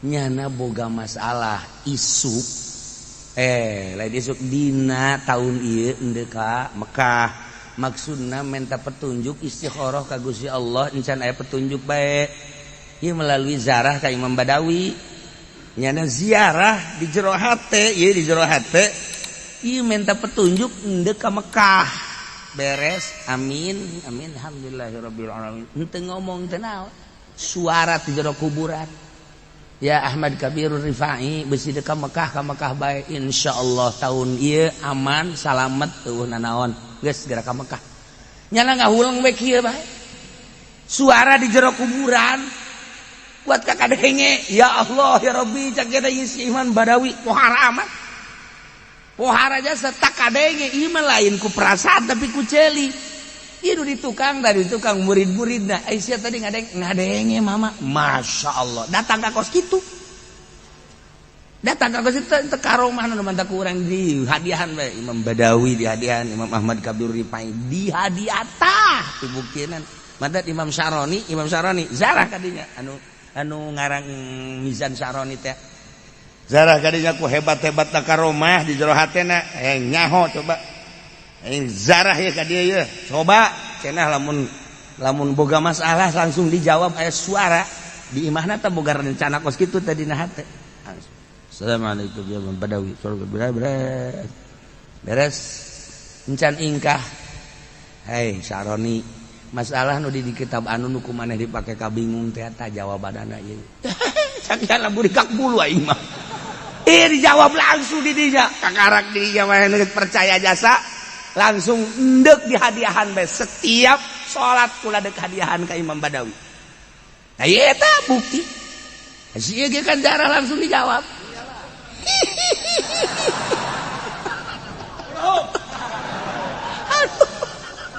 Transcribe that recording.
Nyana boga masalah isuk, eh lain isuk, dina tahun ieu endek ka Mekah. Maksudna minta petunjuk, istikharah ka Gusti Allah, encan aya petunjuk bae. Ieu melalui zarah ka Imam Badawi. Nyana ziarah di jero hate, ieu di jero hate ieu minta petunjuk endek ka Mekah. Beres, amin amin, alhamdulillahirabbil alamin. Henteu ngomong teu naon, suara di jero kuburan, "Ya Ahmad Kabirur Rifai, bisi dek ka Mekah, ka Mekah bae. Insyaallah tahun ieu aman salamet, euweuh nanaon, geus segera ka Mekah." Nyana ngahuleng we kieu bae, suara di jero kuburan kuat ka kadenge. "Ya Allah, ya Rabbi," cak kita, si Iman Badawi pohara amat, pohara jasa tak kadenge. Ieu mah lain ku perasaan, tapi ku ceuli. Ieu di tukang tadi, tukang murid-muridna, "Aisyah tadi ngadeng ngadenge mama." Masya Allah, datang ka kos kitu, datang ka kos itu teu karomah nu mantak urang di hadiahan bae. Imam Badawi di hadiahan, Imam Ahmad Kabir Rifai di hadiah, tah dibuktinan. Mantat Imam Syaroni, Imam Syaroni zarah kadinya, anu anu ngarang Mizan Syaroni teh zarah kadinya ku hebat-hebat karomah di jero hatena. Eh, nyaho coba, eh, zarah ya ka dieu ya, coba cenah, lamun lamun boga masalah langsung dijawab, aya suara di imahna teh, boga rencana kos kitu tadi na hate. "Assalamualaikum ya Imam Badawi." Beres beres, encan ingkah. "Hei Syaroni, masalah nu di kitab anu nu ku maneh dipake kabingung teh, eta jawabanana ieu." Sakian burikak bulu aing mah. Eh, dijawab langsung di dinya. Kakarak di dinya mah percaya jasa, langsung endek dihadiahan bae. Setiap salat kula dek hadiahan ka Imam Badawi. Nah, ieu eta bukti. Si ieu kan jarah langsung dijawab.